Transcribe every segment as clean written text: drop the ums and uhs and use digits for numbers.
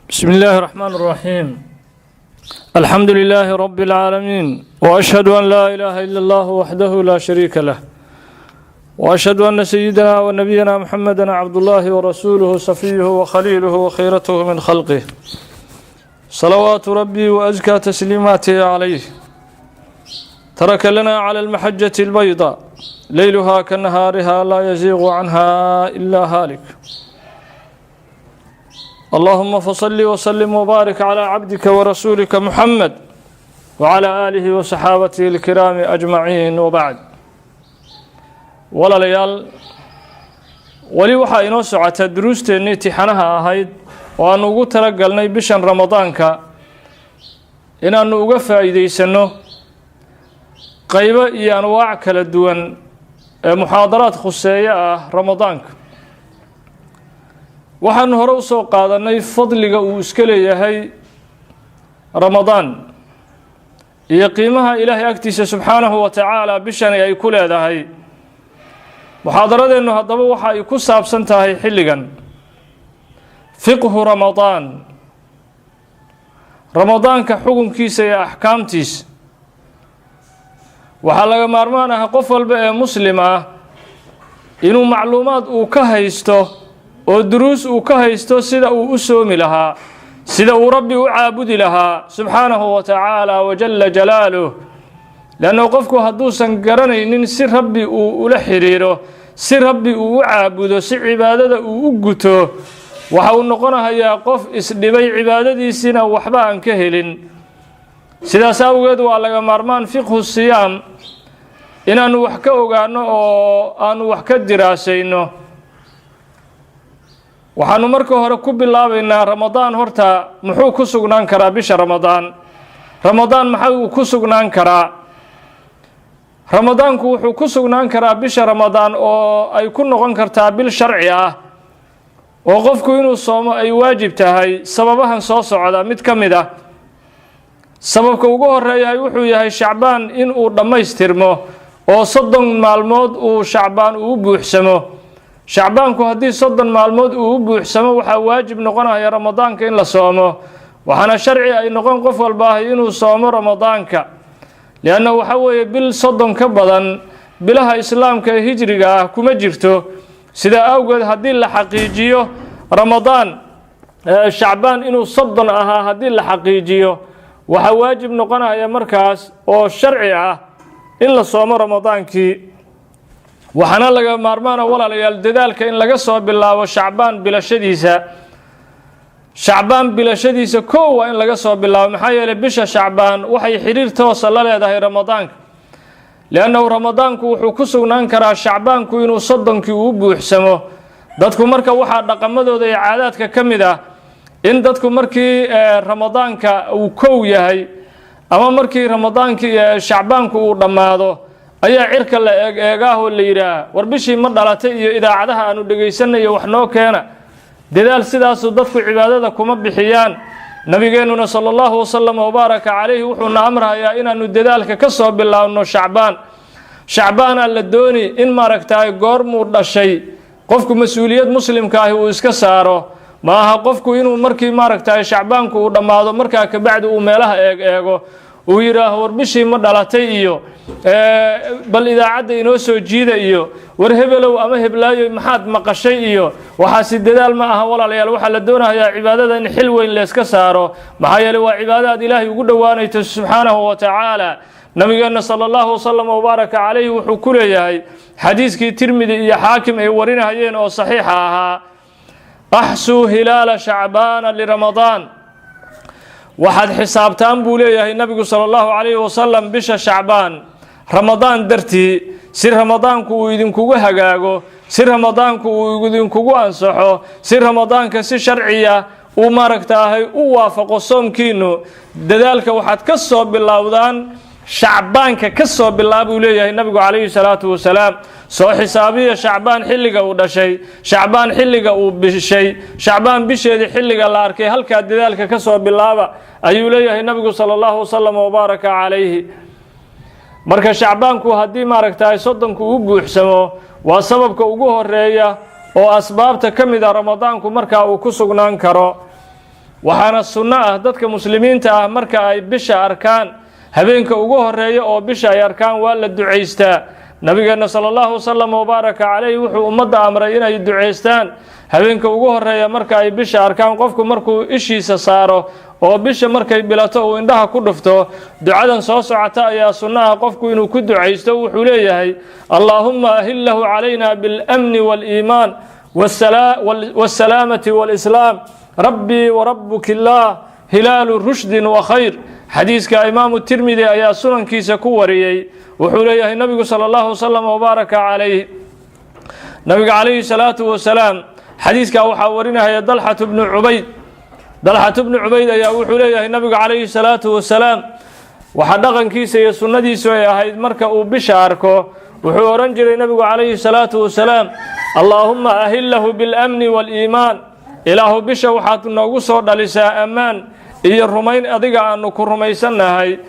بسم الله الرحمن الرحيم، الحمد لله رب العالمين، وأشهد أن لا إله إلا الله وحده لا شريك له، وأشهد أن سيدنا ونبينا محمدا عبد الله ورسوله، صفيه وخليله وخيرته من خلقه، صلوات ربي وأزكى تسليماته عليه. ترك لنا على المحجة البيضاء، ليلها كنهارها، لا يزيغ عنها إلا هالك. اللهم فصل وسلم وبارك على عبدك ورسولك محمد وعلى آله وصحابته الكرام أجمعين، وبعد. Walaalayaal, weli waxaa inoo socotaa duruusteennii tixanaha ahayd oo aanu ugu tala galnay bishan Ramadaanka inaannu uga faa'iidaysanno qaybo iyo anwaac kala duwan ee muxaadaraad khuseeyo ah Ramadaanka. Waxaanu hore usoo qaadannay fadliga uu iska leeyahay Ramadaan iyo qiimaha Ilaahay agtiisa subxaanahu wa tacaala bishani ay ku leedahay. Muxaadaradeennu haddaba waxa ay ku saabsan tahay xilligan fiqhu Ramadaan, Ramadaanka xukunkiisa iyo axkaamtiisa. Waxaa laga maarmaan ah qof walba ee Muslim ah inuu macluumaad uu ka haysto oo duruus uu ka haysto sida uu u soomi lahaa, sida uu Rabbi u caabudi lahaa subxaanahu wa tacaala wajalla jalaaluh. Leanna qofku hadduusan garanaynin si Rabbi uu ula xiriiro, si Rabbi uu u caabudo, si cibaadada uu u guto, waxa uu noqonahayaa qof isdhibay, cibaadadiisiina waxba aan ka helin. Sidaas awgeed waa laga maarmaan fiqhu siyaam inaannu wax ka ogaanno oo aanu wax ka diraasayno. Waxaanu marka hore ku bilaabaynaa Ramadaan horta muxuu ku sugnaan karaa? Bisha Ramadaan, Ramadaan maxaa uu ku sugnaan karaa? Ramadaanku wuxuu ku sugnaan karaa, bisha Ramadaan oo ay ku noqon kartaa bil sharci ah oo qofku inuu soomo ay waajib tahay, sababahan soo socda mid ka mid ah. Sababka ugu horeeyahay wuxuu yahay Shacbaan inuu dhammaystirmo oo 30 maalmood uu Shacbaan uu buuxsamo. Shacbaanku haddii 30 maalmood uu u buuxsamo, waxaa waajib noqonaya Ramadaanka in la soomo, waxaana sharci ay noqon qof walba ahi inuu soomo Ramadaanka, lianna waxa weeye bil 30 ka badan bilaha Islaamka ee Hijriga ah kuma jirto. Sidaa awgeed haddii la xaqiijiyo Ramadaan, Shacbaan inuu 30 ahaa haddii la xaqiijiyo, waxaa waajib noqonaya markaas oo sharci ah in la soomo Ramadaankii. Waxaana laga maarmaana, walaalayaal, dadaalka in laga soo bilaabo Shacbaan bilashadiisa. Shacbaan bilashadiisa kow waa in laga soo bilaabo. Maxaa yeelay, bisha Shacbaan waxay xidhiir toosa la leedahay Ramadaanka, liannahu Ramadaanku wuxuu ku sugnaan karaa Shacbaanku inuu 30kii uu buuxsamo. Dadku marka waxaa dhaqamadooda iyo caadaadka ka mid ah in dadku markii Ramadaanka uu kow yahay ama markii Ramadaankii Shacbaanku uu dhammaado ayaa cirka la eeg eegaahoo la yidhaah, "War bishii ma dhalatay?" iyo idaacadaha aanu dhegaysanayo wax noo keena. Dadaal sidaasu dadku cibaadada kuma bixiyaan. Nabigeennuna sala allahu wasalam wabaaraka calayhi wuxuuna amrayaa inaanu dadaalka ka soo bilaabno Shacbaan. Shacbaanaa la dooni in maaragtaay goormuu dhashay qofku mas-uuliyad Muslimka ahi uu iska saaro. Ma aha qofku inuu markii maaragtaay Shacbaanku uu dhammaado, markaa kabacdi uu meelaha eeg eego, uu yidhaaho, "War bishii ma dhalatay?" iyo "Bal idaacadda inoo soo jiida" iyo "War hebelow ama heblaayo, maxaad maqashay?" iyo waxaasi dadaal ma aha, walaalayaal. Waxaa la doonayaa cibaadada in xil weyn layska saaro. Maxaa yeeley, waa cibaado aad Ilaahay ugu dhowaanayto subxaanahu wa tacaala. Nabigeenna sala allahu wasalam wabaaraka calayhi wuxuu ku leeyahay xadiiskii Tirmidi iyo Xaakim ay warinahayeen oo saxiixa ahaa: "Axsuu hilaala Shacbaana liramadaan." Waxaad xisaabtaan, buu leeyahay Nabigu sala allahu calayhi wasalam, bisha Shacbaan Ramadaan dartii, si Ramadaanku uu idinkugu hagaago, si Ramadaanku uu idinkugu ansaxo, si Ramadaanka si sharciya uu maaragtaahay u waafaqo soomkiinu. Dadaalka waxaad ka soo bilowdaan Shacbaanka, ka soo bilaab, buu leeyahay Nabigu calayhi salaatu wasalaam. Soo xisaabiya Shacbaan xilliga uu dhashay, Shacbaan xilliga uu bishay, Shacbaan bisheedii xilliga la arkay, halkaa dadaalka ka soo bilaaba, ayuu leeyahay Nabigu sala allahu wasalam wabaaraka calayhi. Marka Shacbaanku haddii maaragtaay 30ku u buuxsamo, waa sababka ugu horeeya oo asbaabta ka mid a Ramadaanku markaa uu ku sugnaan karo. Waxaana sunno ah dadka muslimiinta ah marka ay bisha arkaan, habeenka ugu horeeya oo bisha ay arkaan, waa la ducaystaa. Nabigeenna sala allahu wasalam wabaaraka caleyh wuxuu ummadda amray inay ducaystaan habeenka ugu horeeya marka ay bisha arkaan. Qofku markuu ishiisa saaro oo bisha markay bilato uu indhaha ku dhufto, ducadan soo socota ayaa sunno ah qofku inuu ku ducaysto. Wuxuu leeyahay: "Allaahumma ahillahu calayna biاlamni waاliimaan waاsalaamati wاlislaam, rabbii warabuki illaah, hilaalu rushdin wa khayr." Xadiiska Imaamu Tirmidi ayaa sunankiisa ku wariyey. Wuxuu leeyahay nabigu sala allahu wasalam wabaaraka calayh, nabiga calayhi salaatu wasalaam, xadiiskaa waxaa warinahaya Dalxatu bnu Cubayd. Dalxatu bnu Cubayd ayaa wuxuu leeyahay nabigu calayhi salaatu wasalaam waxaa dhaqankiisa iyo sunnadiisu ay ahayd, marka uu bisha arko wuxuu odhan jiray nabigu calayhi salaatu wasalaam: "Allaahumma ahillahu biاlamni waaliimaan." Ilaahu, bisha waxaad noogu soo dhalisaa ammaan iyo rumayn adiga aanu ku rumaysannahay.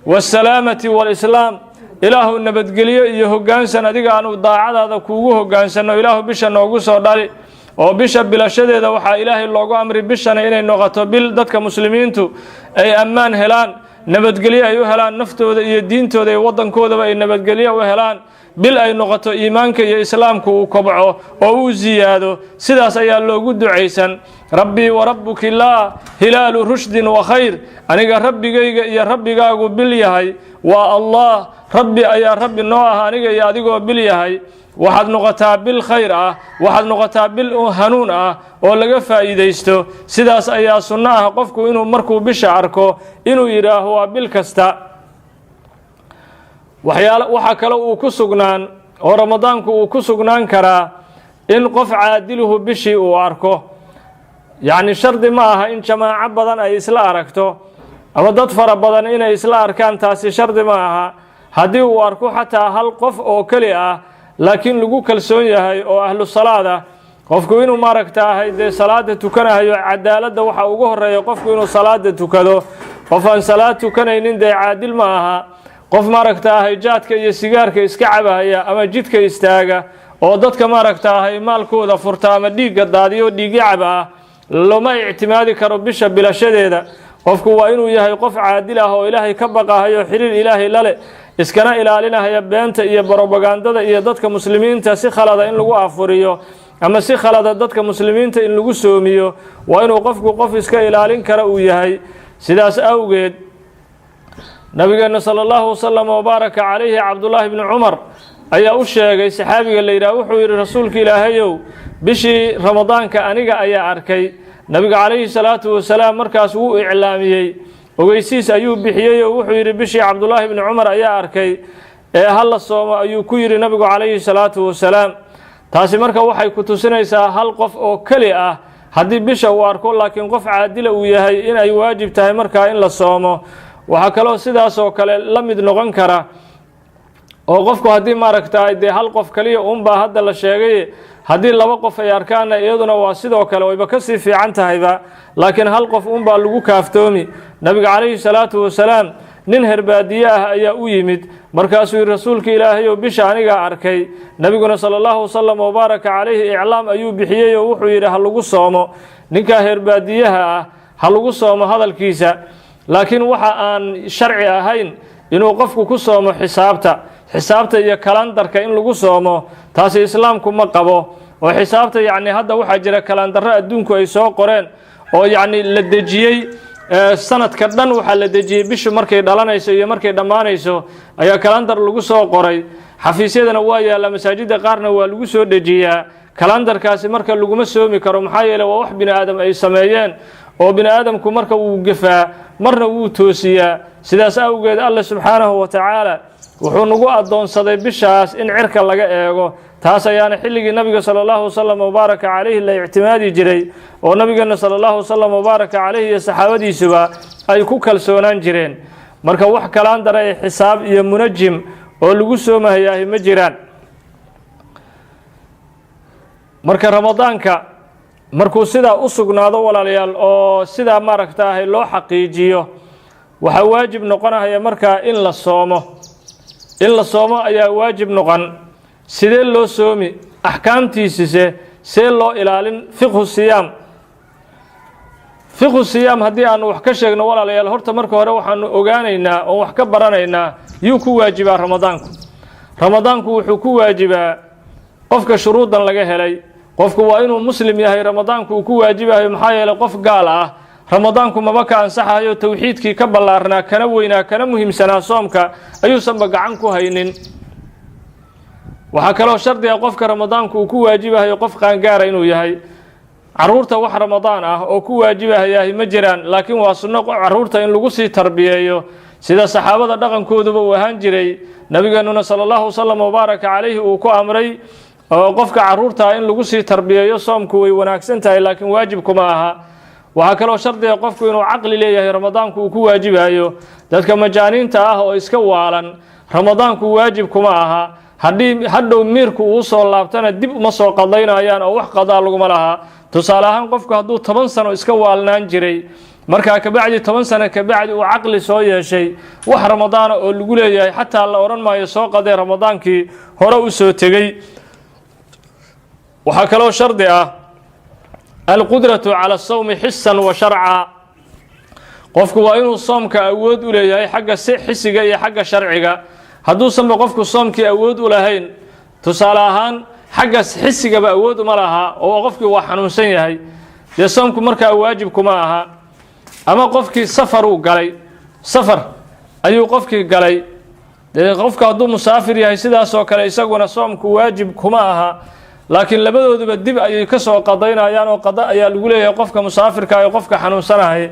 Waasalaamati waalislaam. Ilaahu, nabadgelyo iyo hoggaansan adiga aanu daacadaada kuugu hoggaansanno, Ilaahu bisha noogu soo dhali. Oo bisha bilashadeeda waxaa Ilaahay loogu amri bishana inay noqoto bil dadka muslimiintu ay ammaan helaan, nabadgelyo ay u helaan naftooda iyo diintooda iyo waddankoodaba ay nabadgelyo u helaan, bil ay noqoto iimaanka iyo islaamku uu kobco oo uu ziyaado. Sidaas ayaa loogu ducaysan: "Rabbii warabuki illaah, hilaalu rushdin wa khayr." Aniga rabbigayga iyo rabbigaagu bil yahay waa Allah. Rabbi ayaa rabbi noo ah aniga iyo adigoo bil yahay. Waxaad noqotaa bil khayr ah, waxaad noqotaa bil hanuun ah oo laga faa'iidaysto. Sidaas ayaa sunno ah qofku inuu markuu bisha arko inuu yidhaaho. Waa bil kasta. Waxyaal waxaa kale uu ku sugnaan oo Ramadaanku uu ku sugnaan karaa in qof caadiluhu bishii uu arko. Yacni shardi ma aha in jamaaco badan ay isla aragto ama dad fara badan inay isla arkaan, taasi shardi ma aha. Haddii uu arko xataa hal qof oo keli ah, laakiin lagu kalsoon yahay oo ahlu salaad ah, qofku inuu maaragtaahay dee salaada tukanahayo. Cadaaladda waxaa ugu horeeya qofku inuu salaada tukado. Qof aan salaad tukanaynin dee caadil ma aha. Qof maaragtaahay jaadka iyo sigaarka iska cabahaya ama jidka istaaga oo dadka maaragtaahay maalkooda furta ama dhiigga daadiyo, dhiigyo cab ah, looma ictimaadi karo bisha bilashadeeda. Qofku waa inuu yahay qof caadil ah oo Ilaahay ka baqahayo, xiriir Ilaahay lale, iskana ilaalinahaya beenta iyo brobagandada iyo dadka muslimiinta si khalada in lagu afuriyo ama si khalada dadka muslimiinta in lagu soomiyo. Waa inuu qofku qof iska ilaalin kara uu yahay. Sidaas awgeed nabigeenna sala allahu wasalam wabaaraka calayhi, Cabdullaahi bni Cumar ayaa u sheegay, saxaabiga la yidhaah, wuxuu yidhi: "Rasuulka Ilaahayow, bishii Ramadaanka aniga ayaa arkay." Nabiga calayhi salaatu wasalaam markaas wuu iclaamiyey, ogeysiis ayuu bixiyey oo wuxuu yidhi: "Bishii Cabdullaahi bni Cumar ayaa arkay ee hala soomo," ayuu ku yidhi nabigu calayhi salaatu wasalaam. Taasi marka waxay ku tusinaysaa hal qof oo keli ah haddii bisha uu arko, laakiin qof caadila uu yahay, in ay waajib tahay markaa in la soomo. Waxaa kaloo sidaas oo kale la mid noqon kara oo qofku haddii maaragta dee hal qof kaliya uunbaa hadda la sheegay, haddii laba qof ay arkaanna iyaduna waa sidoo kale, wayba kasii fiican tahayba, laakiin hal qof uunbaa lagu kaaftoomi. Nabiga calayhi salaatu wasalaam nin herbaadiye ah ayaa u yimid, markaasuu yihi: "Rasuulka Ilaahayow, bisha anigaa arkay." Nabiguna sala allahu wasalam wabaaraka calayhi iclaam ayuu bixiyey oo wuxuu yidhi: "Ha lagu soomo ninkaa herbaadiyaha ah, ha lagu soomo hadalkiisa." Laakiin waxa aan sharci ahayn inuu qofku ku soomo xisaabta, xisaabta iyo kalandarka in lagu soomo, taasi Islaamku ma qabo. Oo xisaabta, yacni hadda waxaa jira kalandarro adduunku ay soo qoreen oo yacni la dejiyey sanadka dhan. Waxaa la dejiyey bishu markay dhalanayso iyo markay dhammaanayso ayaa kalandar lagu soo qoray. Xafiisyadana waa yaalla, masaajidda qaarna waa lagu soo dejiyaa. Kalandarkaasi marka laguma soomi karo, maxaa yeele waa wax bini aadam ay sameeyeen, oo bini aadamku marka wuu gefaa, marna wuu toosiyaa. Sidaas awgeed Alle subxaanahu wa tacaala wuxuu nagu addoonsaday bishaas in cirka laga eego. Taas ayaana xilligii nabiga sala allahu wasalam wabaaraka calayhi la ictimaadi jiray, oo nabigeena sala allahu wasalam wabaaraka calayhi iyo saxaabadiisuba ay ku kalsoonaan jireen. Marka wax kalaandara ee xisaab iyo munajim oo lagu soomahayaahi ma jiraan. Marka Ramadaanka markuu sidaa u sugnaado, walaalayaal, oo sidaa maaragtaahay loo xaqiijiyo, waxaa waajib noqonaya markaa in la soomo. In la soomo ayaa waajib noqon. Sidee loo soomi? Axkaamtiisise see loo ilaalin? Fiqhu siyaam. Fiqhu siyaam haddii aanu wax ka sheegno, walaalayaal, horta marka hore waxaanu ogaanaynaa oon wax ka baranaynaa yuu ku waajibaa Ramadaanku. Ramadaanku wuxuu ku waajibaa qofka shuruudan laga helay. Qofku waa inuu Muslim yahay Ramadaanku uu ku waajibayo, maxaa yeeley qof gaal ah Ramadaanku maba ka ansaxayo. Towxiidkii ka ballaarnaa, kana weynaa, kana muhiimsanaa soomka ayuusanba gacan ku haynin. Waxaa kaloo shardiga qofka Ramadaanku uu ku waajibahayo qof qaangaara inuu yahay. Caruurta wax Ramadaan ah oo ku waajibahayahay ma jiraan, laakiin waa sunno caruurta in lagu sii tarbiyeeyo, sida saxaabada dhaqankooduba uu ahaan jiray, Nabigeennuna sala allahu wasalam wabaaraka calayhi uu ku amray oo qofka caruurtaa in lagu sii tarbiyeeyo soomku way wanaagsan tahay, laakiin waajibkuma aha. Waxaa kaloo shardiga qofku inuu caqli leeyahay Ramadaanku uu ku waajibayo. Dadka majaaniinta ah oo iska waalan Ramadaanku waajib kuma aha. Haddii hadhow miirku uu soo laabtana dib uma soo qadaynayaan oo wax qadaa laguma laha. Tusaale ahaan, qofku hadduu 10 sano iska waalnaan jiray, markaa kabacdi 10 sano kabacdi uu caqli soo yeeshay, wax Ramadaana oo lagu leeyahay xataa la odhan maayo soo qadee Ramadaankii hore u soo tegey. Waxaa kaloo shardi ah alqudratu cala asawmi xisan wa sharca. Qofku waa inuu soomka awood u leeyahay xagga si xisiga iyo xagga sharciga. Hadduusanba qofku soomkii awood u lahayn, tusaale ahaan xagga xisigaba awood uma laha oo qofkii waa xanuunsan yahay, dee soomku markaa waajib kuma aha. Ama qofkii safaruu galay, safar ayuu qofkii galay. Dee qofku hadduu musaafir yahay sidaasoo kale isaguna soomku waajib kuma aha, laakiin labadooduba dib ayay ka soo qadaynayaan oo qada ayaa lagu leeyahay, qofka musaafirka iyo qofka xanuunsanahay.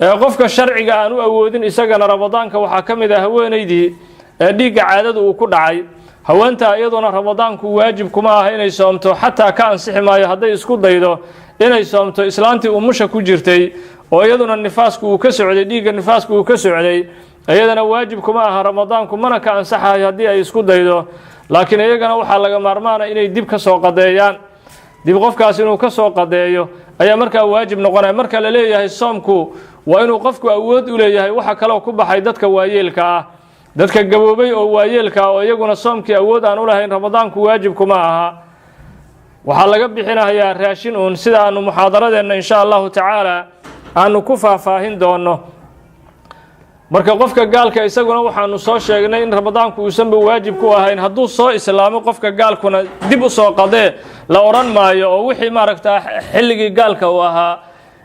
Ee qofka sharciga aan u awoodin isagana Ramadaanka waxaa ka mid ah haweenaydii ee dhiigga caadada uu ku dhacay. Haweenta iyaduna Ramadaanku waajib kuma aha inay soomto, xataa ka ansixi maayo hadday isku daydo inay soomto. Islaantii umusha ku jirtay oo iyaduna nifaasku uu ka socday, dhiigga nifaasku uu ka socday, iyadana waajib kuma aha Ramadaanku, mana ka ansaxayo haddii ay isku daydo. Laakiin iyagana waxaa laga maarmaana inay dib ka soo qadeeyaan. Dib qofkaas inuu ka soo qadeeyo ayaa markaa waajib noqonaya. Marka la leeyahay soomku waa inuu qofku awood u leeyahay, waxa kaloo ku baxay dadka waayeelka ah, dadka gaboobay oo waayeelka ah oo iyaguna soomkii awood aan u lahayn, Ramadaanku waajib kuma aha. Waxaa laga bixinayaa raashin uun, sida aanu muxaadaradeenna insha allahu tacaala aanu ku faahfaahin doono. Marka qofka gaalka isaguna waxaanu soo sheegnay in Ramadaanku uusanba waajib ku ahayn. Hadduu soo islaamo qofka gaalkuna dib u soo qadee la odhan maayo, oo wixii maaragtaa xilligii gaalka uu ahaa,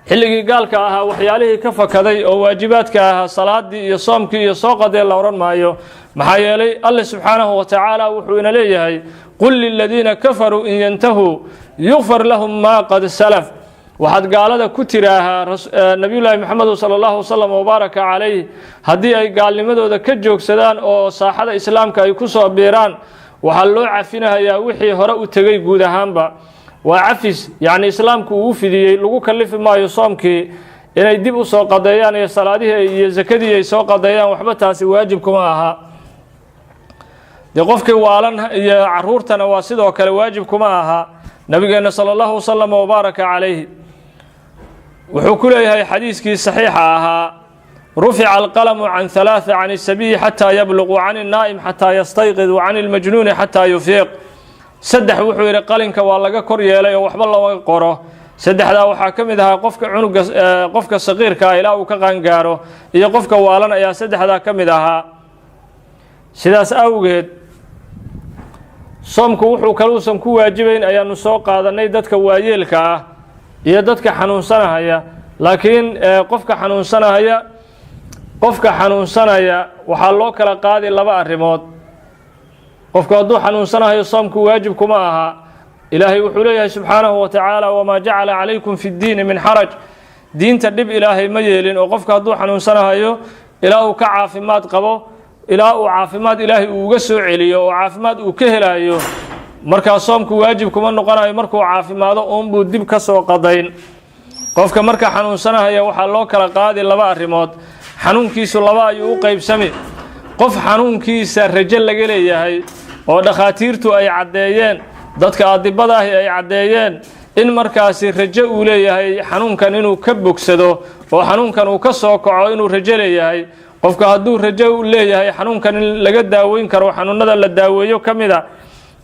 xilligii gaalka ahaa waxyaalihii ka fakaday oo waajibaadka ahaa, salaadii iyo soomkii iyo soo qadee la odhan maayo. Maxaa yeelay Alle subxaanahu wa tacaala wuxuu ina leeyahay: "Qul liladiina kafaruu in yantahuu yukfar lahum maa qad salaf." Waxaad gaalada ku tiraahaa, Nabiyullaahi Maxamedu sala allahu wasalam wabaaraka calayh, haddii ay gaalnimadooda ka joogsadaan oo saaxada Islaamka ay ku soo biiraan, waxaa loo cafinahayaa wixii hore u tegey guud ahaanba. Waa cafis, yacni Islaamku uu fidiyey. Lagu kalifi maayo soomkii inay dib u soo qadeeyaan iyo salaadihii iyo sakadii ay soo qadeeyaan, waxba taasi waajib kuma aha. Dee qofkii waalan iyo caruurtana waa sidoo kale, waajib kuma aha. Nabigeenna sala allahu wasalam wabaaraka calayhi wuxuu ku leeyahay xadiiskii saxiixa ahaa: "Rufica alqalamu can halaatha: can isabiyi xataa yabluq, wa can innaa'im xataa yastayqid, wa can ilmajnuuni xataa yufiiq." Saddex wuxuu yidhi qalinka waa laga kor yeelay oo waxba looga qoro. Saddexdaa waxaa ka mid ahaa qofka cunuga, qofka saqiirka ah ilaa uu ka qaangaaro, iyo qofka waalan ayaa saddexdaa ka mid ahaa. Sidaas awgeed soomku wuxuu kaluusan ku waajibayn ayaanu soo qaadanay dadka waayeelka ah iyo dadka xanuunsanahaya. Laakiin qofka xanuunsanaya waxaa loo kala qaadi laba arrimood. Qofku hadduu xanuunsanahayo soomku waajib kuma aha. Ilaahay wuxuu leeyahay subxaanahu wa tacaala: "Wamaa jacala calaykum fi ddiini min xaraj." Diinta dhib Ilaahay ma yeelin, oo qofka hadduu xanuunsanahayo ilaa uu ka caafimaad qabo, ilaa uu caafimaad Ilaahay uu uga soo celiyo oo caafimaad uu ka helayo, markaa soomku waajib kuma noqonayo. Markuu caafimaado uunbuu dib ka soo qadayn. Qofka marka xanuunsanahaya waxaa loo kala qaadi laba arrimood. Xanuunkiisu laba ayuu u qaybsami: qof xanuunkiisa rajo laga leeyahay oo dhakhaatiirtu ay caddeeyeen, dadka adibadaahi ay caddeeyeen in markaasi rajo uu leeyahay xanuunkan inuu ka bogsado oo xanuunkan uu ka soo kaco, inuu rajo leeyahay. Qofka hadduu rajo u leeyahay xanuunkan in laga daaweyn karo, xanuunada la daaweeyo ka mid a.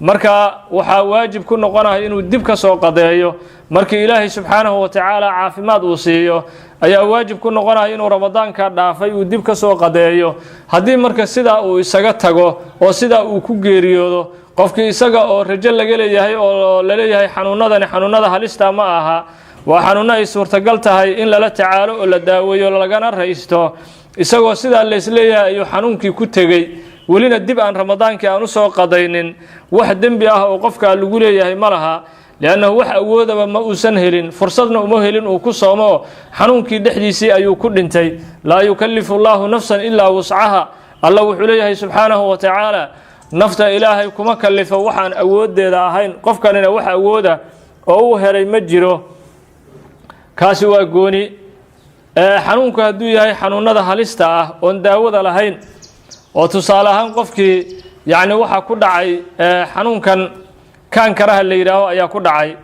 Marka waxaa waajib ku noqonaya inuu dib ka soo qadeeyo. Markii Ilaahay subxaanahu wa tacaala caafimaad uu siiyo ayaa waajib ku noqonaya inuu Ramadaanka dhaafay uu dib ka soo qadeeyo. Haddii marka sidaa uu isaga tago oo sidaa uu ku geeriyoodo qofkii, isaga oo rajo laga leeyahay oo laleeyahay xanuunadani xanuunada halista ma aha, waa xanuunno ay suurtagal tahay in lala tacaalo oo la daaweeyo lagana raysto, isagoo sidaa laysleeyahay ayuu xanuunkii ku tegey, welina dib aan Ramadaankii aan usoo qadaynin, wax dembi ah oo qofkaa lagu leeyahay ma laha, liannahu wax awoodaba ma uusan helin, fursadna uma helin uu ku soomo, xanuunkii dhexdiisii ayuu ku dhintay. Laa yukallifu Allahu nafsan ilaa wuscaha. Alla wuxuu leeyahay subxaanahu wa tacaala, nafta Ilaahay kuma kallifo waxaan awooddeeda ahayn. Qofkanina wax awooda oo uu helay ma jiro. Kaasi waa gooni. Xanuunku hadduu yahay xanuunada halista ah oon daawada lahayn, oo tusaale ahaan qofkii yacni waxaa ku dhacay xanuunkan kaankaraha la yidhaaho ayaa ku dhacay,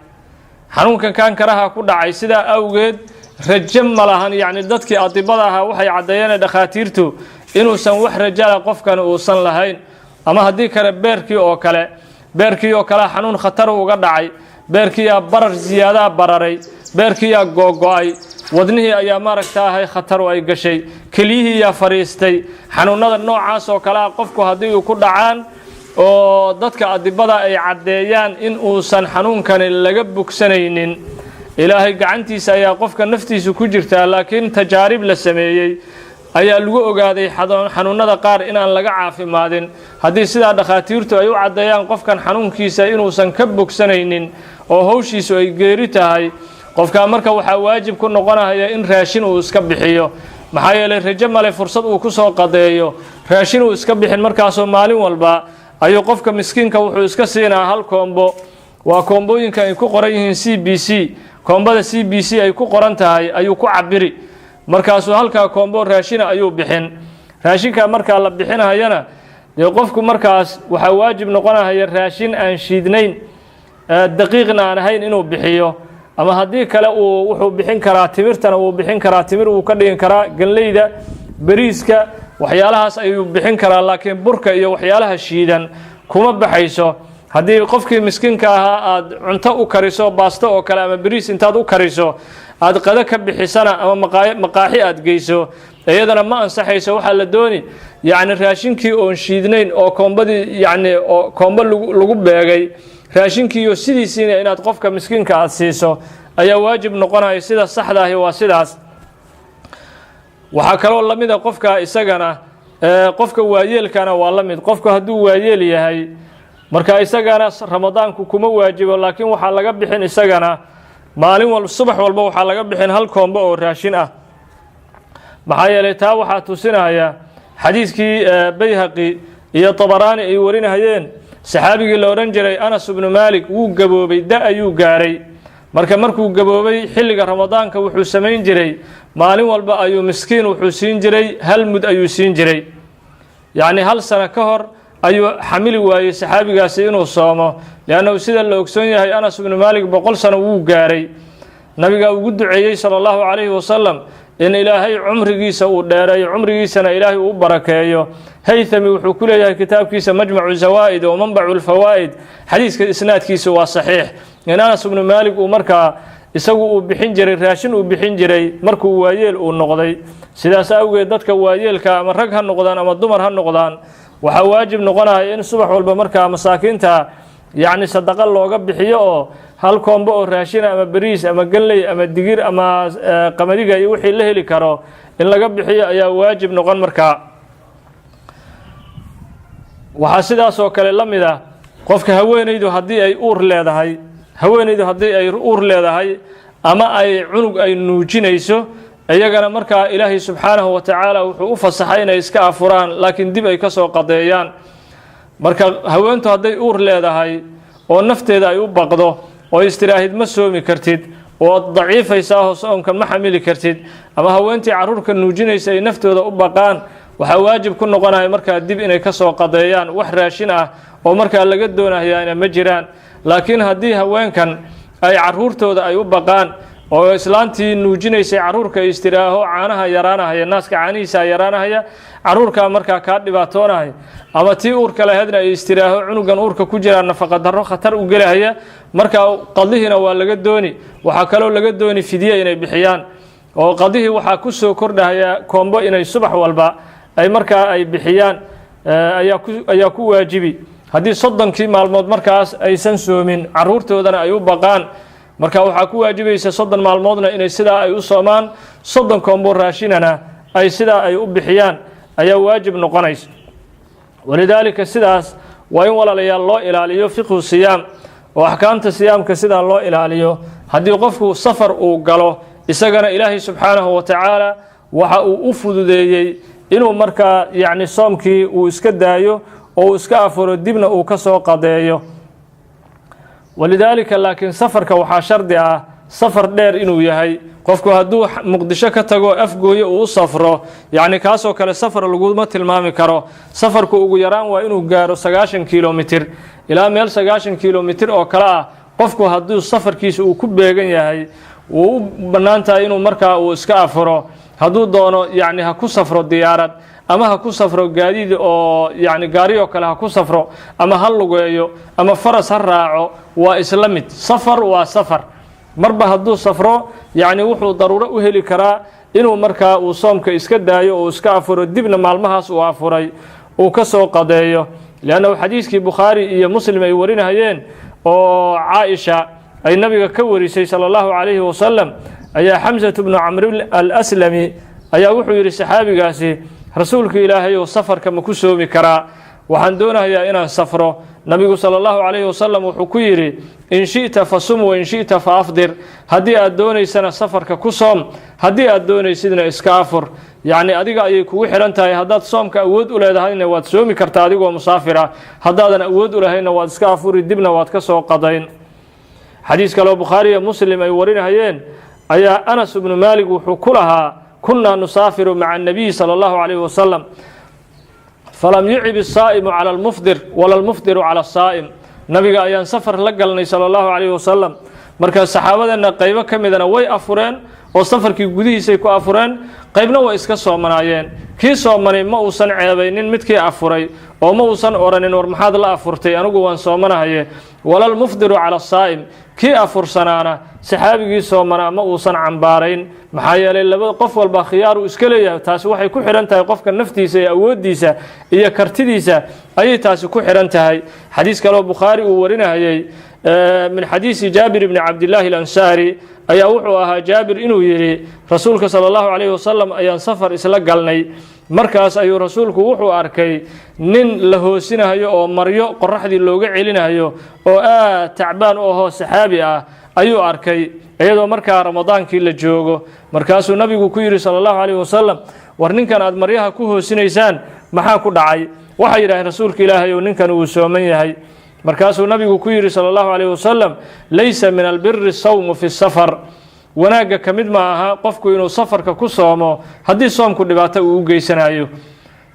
xanuunkan kaankaraha ku dhacay, sidaa awgeed rajo ma lahan. Yacni dadkii adibada ahaa waxay caddeeyeen dhakhaatiirtu inuusan wax rajala qofkan uusan lahayn. Ama haddii kale beerkii oo kale, beerkii oo kale xanuun khatar uga dhacay, beerkiiyaa barar ziyaadaa bararay, beerkiiyaa googo-ay, wadnihii ayaa maaragtaahay khataru ay gashay, keliyihiiyaa fadhiistay. Xanuunada noocaas oo kale ah qofku haddii uu ku dhacaan oo dadka adibada ay caddeeyaan in uusan xanuunkani laga bogsanaynin, Ilaahay gacantiisa ayaa qofka naftiisu ku jirtaa, laakiin tajaarib la sameeyey ayaa lagu ogaaday xanuunada qaar inaan laga caafimaadin. Haddii sidaa dhakhaatiirtu ay u caddeeyaan qofkan xanuunkiisa inuusan ka bogsanaynin oo hawshiisu ay geeri tahay, qofkaa marka waxaa waajib ku noqonaya in raashin uu iska bixiyo. Maxaa yeelay rajo male fursad uu ku soo qadeeyo. Raashin uu iska bixin, markaasoo maalin walba ayuu qofka miskiinka wuxuu iska siinaa hal koombo. Waa koombooyinka ay ku qoran yihiin CBC. Koombada CBC ay ku qoran tahay ayuu ku cabiri, markaasuu halkaa koombo raashina ayuu bixin. Raashinka markaa la bixinayana dee qofku markaas waxaa waajib noqonaya raashin aan shiidnayn, daqiiqna aan ahayn inuu bixiyo. Ama haddii kale uu wuxuu bixin karaa timirtana wuu bixin karaa, timir wuu ka dhigin karaa, ganleyda, beriiska, waxyaalahaas ayuu bixin karaa, laakiin burka iyo waxyaalaha shiidan kuma baxayso. Haddii qofkii miskiinka ahaa aad cunto u kariso, baasto oo kale ama beriis intaad u kariso aad qado ka bixisana ama maqaaxi aad geyso, iyadana ma ansaxayso. Waxaa la dooni yacni raashinkii oon shiidnayn oo koombadii, yacni oo koombo lagu beegay raashinkiiyo sidiisiina inaad qofka miskiinka aad siiso ayaa waajib noqonaya. Sida saxda ahi waa sidaas. Waxaa kaloo la mid a qofka isagana, qofka waayeelkana waa la mid. Qofku hadduu waayeel yahay, marka isagana Ramadaanku kuma waajibo, laakiin waxaa laga bixin isagana maalin wal subax walba waxaa laga bixin hal koombo oo raashin ah. Maxaa yeelay taa waxaa tusinaya xadiiskii Bayhaqi iyo Tabaraani ay warinahayeen. Saxaabigii la odhan jiray Anas ibnu Maalik wuu gaboobay, da ayuu gaaray. Marka markuu gaboobay xilliga Ramadaanka wuxuu samayn jiray, maalin walba ayuu miskiin wuxuu siin jiray hal mud ayuu siin jiray. Yacni hal sano ka hor ayuu xamili waayey saxaabigaasi inuu soomo, liannahu sida la ogsoon yahay Anas ibnu Maalik 100 sano wuu gaaray. Nabigaa ugu duceeyey sala Allahu calayhi wasalam in Ilaahay cumrigiisa uu dheereeyo, cumrigiisana Ilaahay uu barakeeyo. Haythami wuxuu ku leeyahay kitaabkiisa Majmacu Zawaa'id oo Manbacu Lfawaa'id, xadiiska isnaadkiisa waa saxiix, in Anas ibnu Maalik uu markaa isagu uu bixin jiray raashin uu bixin jiray markuu waayeel uu noqday. Sidaas awgeed dadka waayeelka, ama rag ha noqdaan ama dumar ha noqdaan, waxaa waajib noqonaya in subax walba markaa masaakiinta yacni sadaqa looga bixiyo oo hal koombo oo raashina ama beriis ama galley ama digir ama qamadiga iyo wixii la heli karo in laga bixiyo ayaa waajib noqon. Markaa waxaa sidaas oo kale la mid ah qofka haweenaydu haddii ay uur leedahay, haweenaydu haddii ay uur leedahay ama ay cunug ay nuujinayso, iyagana markaa Ilaahay subxaanahu wa tacaala wuxuu u fasaxay inay iska afuraan, laakiin dib ay ka soo qadeeyaan. Marka haweentu hadday uur leedahay oo nafteeda ay u baqdo oo istiraahid ma soomi kartid oo daciifaysaa oo soomkan ma xamili kartid, ama haweentii carruurka nuujinaysa ay naftooda u baqaan, waxaa waajib ku noqonaya markaa dib inay ka soo qadeeyaan. Wax raashin ah oo markaa laga doonayaana ma jiraan. Laakiin haddii haweenkan ay carruurtooda ay u baqaan Oo islaantii nuujinaysay caruurka istiraaho, caanaha yaraanahaya, naaska caanihiisa yaraanahaya, caruurkaa markaa kaa dhibaatoonahaya, ama tii uurka lahaydna ay istiraaho, cunugan uurka ku jiraa nafaqa darro khatar u gelahaya. Markaa qadihiina waa laga dooni. Waxaa kaloo laga dooni fidye inay bixiyaan, oo qadihii waxaa ku soo kordhahaya koombo inay subax walba ay markaa ay bixiyaan ayaa ku waajibi, haddii 30kii maalmood markaas aysan soomin, caruurtoodana ay u baqaan. Marka waxaa ku waajibaysa 30 maalmoodna inay sidaa ay u soomaan, 30 koombo raashinana ay sidaa ay u bixiyaan ayaa waajib noqonaysa. Walidaalika sidaas waa in, walaalayaal, loo ilaaliyo fiqhu siyaam oo axkaamta siyaamka sidaa loo ilaaliyo. Haddii qofku safar uu galo, isagana Ilaahay subxaanahu wa tacaala waxa uu u fududeeyey inuu markaa yacni soomkii uu iska daayo oo uu iska afuro, dibna uu ka soo qadeeyo. Walidaalika laakiin safarka waxaa shardi ah safar dheer inuu yahay. Qofku hadduu Muqdisho ka tago Afgooye uu u safro, yacni kaasoo kale safar laguma tilmaami karo. Safarku ugu yaraan waa inuu gaaro 90 kilomitir, ilaa meel 90 kilomitir oo kale ah. Qofku hadduu safarkiisa uu ku beegan yahay, wuu u bannaan tahay inuu markaa uu iska afuro. Hadduu doono yacni ha ku safro diyaarad ama ha ku safro gaadiid oo yacni gaari oo kale ha ku safro, ama ha lugeeyo ama faras ha raaco, waa isla mid. Safar waa safar. Marba hadduu safro, yacni wuxuu daruuro u heli karaa inuu markaa uu soomka iska daayo oo iska afuro, dibna maalmahaas uu afuray uu ka soo qadeeyo. Liannahu xadiiskii Bukhaari iyo Muslim ay warinahayeen oo Caaisha ay nabiga ka warisay sala Allahu calayhi wasalam ayaa Xamsatu bnu Camr Alaslami ayaa wuxuu yidhi saxaabigaasi: "Rasuulka Ilaahay oo, safarka ma ku soomi karaa? Waxaan doonayaa inaan safro." Nabigu sala Allahu calayhi wasalam wuxuu ku yidhi: "In shi'ta fa sum wa in shi'ta fa afdir." Haddii aad doonaysana safarka ku soom, haddii aad doonaysidna iska afur. Yacni adiga ayay kugu xidhan tahay. Haddaad soomka awood u leedahayna, waad soomi kartaa adigoo musaafira. Haddaadan awood u lahayna, waad iska afuri, dibna waad ka soo qadayn. Xadiis kaleo Bukhaari iyo Muslim ay warinahayeen ayaa Anas ibnu Maalik wuxuu ku lahaa: "Kunaa nusaafiru maca annabiyi sala Allahu calayhi wasalam, falam yucib asaa'imu cala almufdir wala almufdiru cala asaa'im." Nabiga ayaan safar la galnay sala Allahu calayhi wasalam. Marka saxaabadeenna qaybo ka midana way afureen oo safarkii gudihiisay ku afureen, qaybna way iska soomanaayeen. Kii soomanay ma uusan ceebaynin midkii afuray oo ma uusan odhanin: "War, maxaad la afurtay? Anigu waan soomanahaye." Walalmufdiru cala asaa'im, kii afursanaana saxaabigii soomanaa ma uusan cambaarayn. Maxaa yeelay, laba qof walba khiyaaruu iska leeyahay. Taasi waxay ku xidhan tahay qofka naftiisa iyo awooddiisa iyo kartidiisa ayay taasi ku xidhan tahay. Xadiis kaleo Bukhaari uu warinahayey min xadiisi Jaabir bni Cabdillaahi Alansaari ayaa wuxuu ahaa Jaabir inuu yidhi: "Rasuulka sala Allahu calayhi wasalam ayaan safar isla galnay. Markaas ayuu rasuulku wuxuu arkay nin la hoosinahayo oo maryo qoraxdii looga celinayo oo aad tacbaan u ahoo saxaabi ah ayuu arkay, iyadoo markaa Ramadaankii la joogo. Markaasuu nabigu ku yidhi sala Allahu calayhi wasalam: 'War, ninkan aad maryaha ku hoosinaysaan maxaa ku dhacay?' Waxay yidhaaheen: 'Rasuulka Ilaahay ow, ninkan wuu sooman yahay.' Markaasuu nabigu ku yidhi sala Allahu calayhi wasalam: 'Laysa min albiri sawmu fi safar.' Wanaagga ka mid ma aha qofku inuu safarka ku soomo haddii soomku dhibaato uu u geysanayo."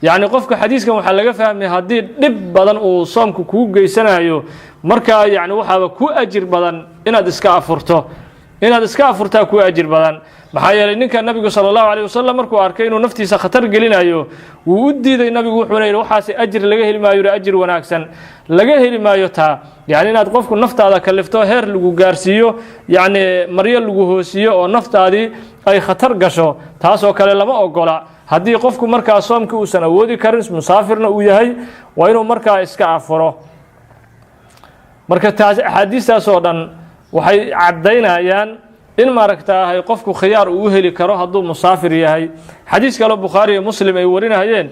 Yacni qofka xadiiskan waxaa laga fahmay, haddii dhib badan uu soomku kuu geysanayo, markaa yacni waxaaba ku ajir badan inaad iska afurto. Inaad iska afurtaa ku ajir badan. Maxaa yeelay, ninka nabigu sala Allahu calayh wasalam markuu arkay inuu naftiisa khatar gelinayo, wuu u diiday nabigu, wuxuuna yidhi: "Waxaasi ajir laga heli maayo." Yidhi: "Ajir wanaagsan laga heli maayo." Taa yacni inaad qofku naftaada kalifto heer lagu gaarsiiyo, yacni maryo lagu hoosiiyo oo naftaadii ay khatar gasho, taasoo kale lama ogola. Haddii qofku markaa soomkii uusan awoodi karin, musaafirna uu yahay, waa inuu markaa iska afuro. Marka taas axaadiistaas oo dhan waxay caddaynayaan in maaragtaahay qofku khiyaar uu u heli karo hadduu musaafir yahay. Xadiis kaleo Bukhaari iyo Muslim ay warinahayeen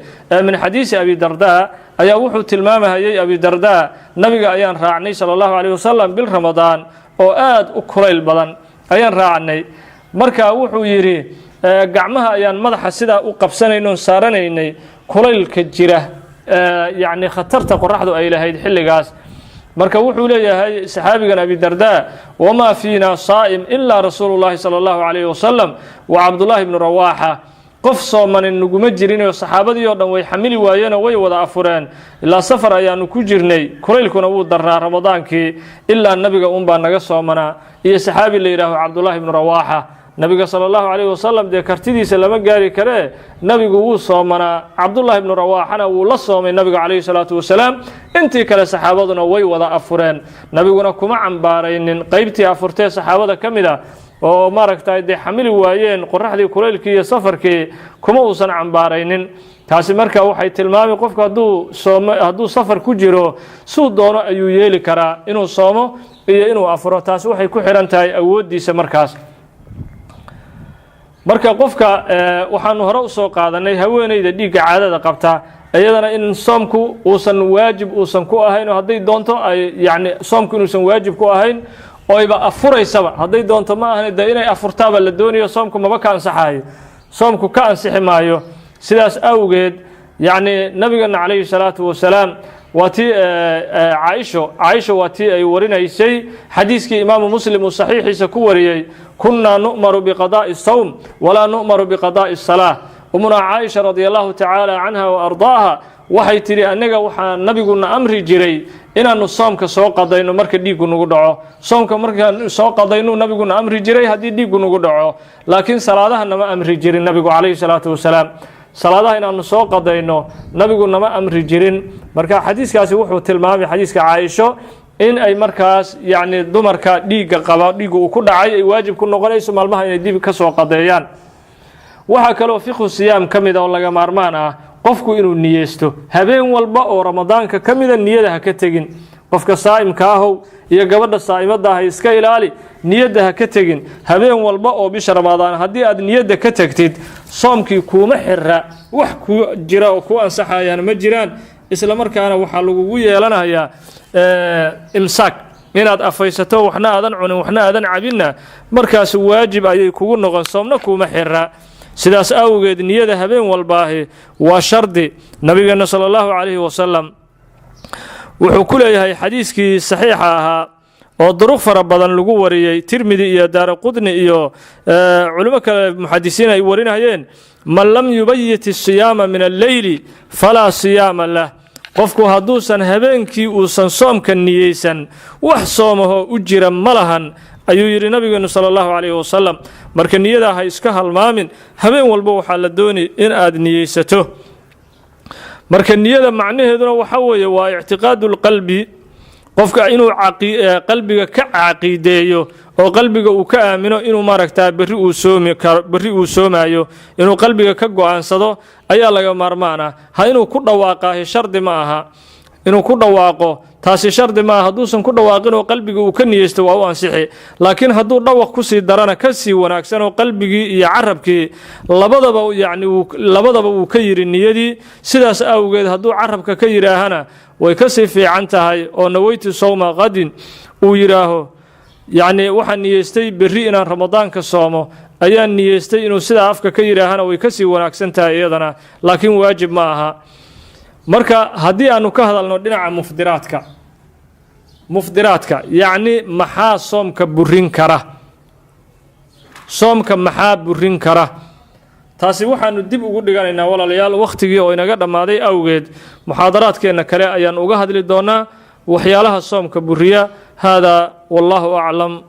min xadiisi Abi Dardaa ayaa wuxuu tilmaamahayey Abi Dardaa: "Nabiga ayaan raacnay sala Allahu calayh wasalam bil Ramadaan oo aad u kulayl badan ayaan raacnay. Marka wuxuu yidhi: gacmaha ayaan madaxa sidaa u qabsanaynoon saaranaynay kulaylka jira, yacni khatarta qoraxdu ay lahayd xilligaas." Marka wuxuu leeyahay saxaabigan Abi Dardaa: "Wamaa fiina saa'im ilaa rasuulu llahi sala Allahu calayhi wasalam wa Cabdullaahi bnu Rawaaxa." Qof soomanin naguma jirinoo saxaabadii oo dhan way xamili waayeenoo way wada afureen, ilaa safar ayaanu ku jirnay, kulaylkuna wuu darnaa Ramadaankii, ilaa nabiga unbaa naga soomanaa iyo saxaabi la yidhaaho Cabdullaahi ibnu Rawaaxa. Nabiga sala allahu calayhi wasalam dee kartidiisa lama gaari karee, nabigu wuu soomanaa, Cabdullaahi ibnu Rawaaxana wuu la soomay nabiga calayhi salaatu wasalaam. Intii kale saxaabaduna way wada afureen, nabiguna kuma cambaaraynin qeybtii afurtee saxaabada ka mid a oo maaragtay dee xamili waayeen qoraxdii, kulaylkii iyo safarkii, kuma uusan cambaaraynin. Taasi marka waxay tilmaamay qofku hadduu soomo, hadduu safar ku jiro, suu doono ayuu yeeli karaa, inuu soomo iyo inuu afuro. Taasi waxay ku xihan tahay awooddiisa markaas. Marka qofka waxaanu hore usoo qaadanay haweeneyda dhiigga caadada qabta, iyadana in soomku uusan waajib uusan ku ahayn, oo hadday doonto ay yani soomku inuusan waajib ku ahayn oyba afuraysaba hadday doonto. Ma ahan dee inay afurtaaba la doonayo, soomku maba ka ansaxayo, soomku ka ansixi maayo. Sidaas awgeed yacni nabigana calayhi salaatu wasalaam waa tii Caaisho waa tii ay warinaysay xadiiskii Imaamu Muslim uu saxiixiisa ku wariyey: "Kunnaa nu'maru biqadaa'i sawm walaa nu'maru biqadaa'i salaa." Umunaa Caaisha radia allahu tacaala canha wa ardaaha waxay tidhi: "Annaga waxaa nabiguna amri jiray inaanu soomka soo qadayno marka dhiiggu nagu dhaco. Soomka markaan soo qadaynu nabiguna amri jiray haddii dhiiggu nagu dhaco, laakiin salaadaha nama amri jirin nabigu calayhi salaatu wasalaam. Salaadaha inaanu soo qadayno nabigu nama amri jirin." Marka xadiiskaasi wuxuu tilmaamay, xadiiska Caaisho, in ay markaas yacni dumarka dhiigga qaba, dhiigga uu ku dhacay, ay waajib ku noqonayso maalmaha inay dib ka soo qadeeyaan. Waxaa kaloo fiqhu siyaam ka mid a oo laga maarmaan ah qofku inuu niyeysto habeen walba oo Ramadaanka ka mida. Niyada ha ka tegin qofka saa'imka ahow iyo gabadha saa'imadda ah, iska ilaali, niyadda ha ka tegin habeen walba oo bisha Ramadaan. Haddii aad niyadda ka tegtid, soomkii kuuma xira, wax kuu jira oo kuu ansaxayaan ma jiraan. Isla markaana waxaa lagugu yeelanayaa imsaak, inaad afaysato, waxna aadan cunin, waxna aadan cabinna, markaas waajib ayay kugu noqon, soomna kuuma xira. Sidaas awgeed niyada habeen walbaahi waa shardi. Nabigeenna sala allahu calayhi wasalam wuxuu ku leeyahay xadiiskii saxiixa ahaa oo duruq fara badan lagu wariyey, Tirmidi iyo Daara Qudni iyo culimo kale muxadisiin ay warinayeen: "Man lam yubayit isiyaama min alleyli falaa siyaama lah." Qofku hadduusan habeenkii uusan soomka niyeysan, wax soomahoo u jira ma lahan, ayuu yidhi nabigeenu sala allahu calayhi wasalam. Marka niyadaa ha iska halmaamin, habeen walba waxaa la doonay in aad niyeysato. Marka niyada macnaheeduna waxa weeye waa ictiqaadu lqalbi, qofka inuu qalbiga ka caqiideeyo oo qalbiga uu ka aamino inuu maaragtaa berri uu soomi karo, berri uu soomaayo, inuu qalbiga ka go'aansado ayaa laga maarmaan ah. Ha inuu ku dhawaaqaahi shardi ma aha, inuu ku dhawaaqo taasi shardi maaha. Hadduusan ku dhawaaqin oo qalbiga uu ka niyeysto, waa u ansixi, laakiin hadduu dhawaq kusii darana ka sii wanaagsan, oo qalbigii iyo carabkii labadaba yacni labadaba uu ka yidhi niyadii. Sidaas awgeed hadduu carabka ka yidhaahana way ka sii fiican tahay, oo "nawaytu sawma qadin" uu yidhaaho, yacni waxaan niyeystay berri inaan Ramadaanka soomo ayaan niyeystay, inuu sidaa afka ka yidhaahana way ka sii wanaagsan tahay iyadana, laakiin waajib ma aha. Marka haddii aanu ka hadalno dhinaca mufdiraadka, mufdiraadka yacni maxaa soomka burin kara, soomka maxaa burin kara, taasi waxaanu dib ugu dhiganaynaa, walaalayaal, wakhtigii oo inaga dhammaaday awgeed. Muxaadaraadkeenna kale ayaan uga hadli doonaa waxyaalaha soomka buriya. Haadaa wallaahu aclam,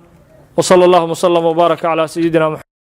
wsala allahuma wslm wbaaraka calaa sayidina Muxamed.